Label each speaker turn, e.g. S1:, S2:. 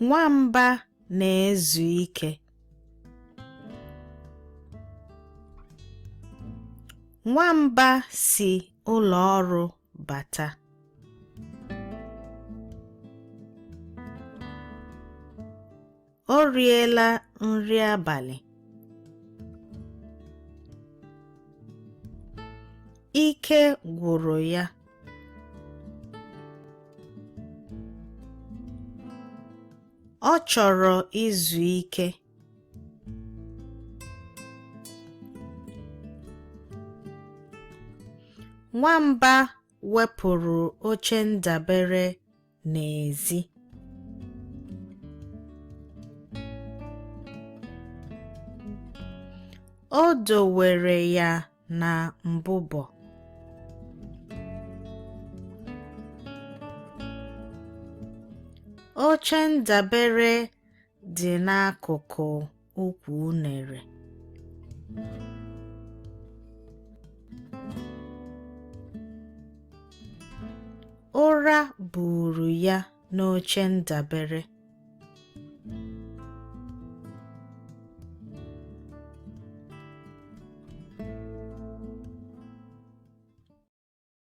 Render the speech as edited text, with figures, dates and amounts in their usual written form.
S1: Nwamba na-ezu ike. Nwamba si ụlọ ọrụ bata. O riela nri abalị. Ike gwụrụ ya. Ọ chọrọ izu ike. Nwamba wepụrụ oche ndabere n'ezi. O dowere ya na mbụbọ. Oche ndabere dị n'akụkụ ukwu unere. Ụra buuru ya n'oche ndabere.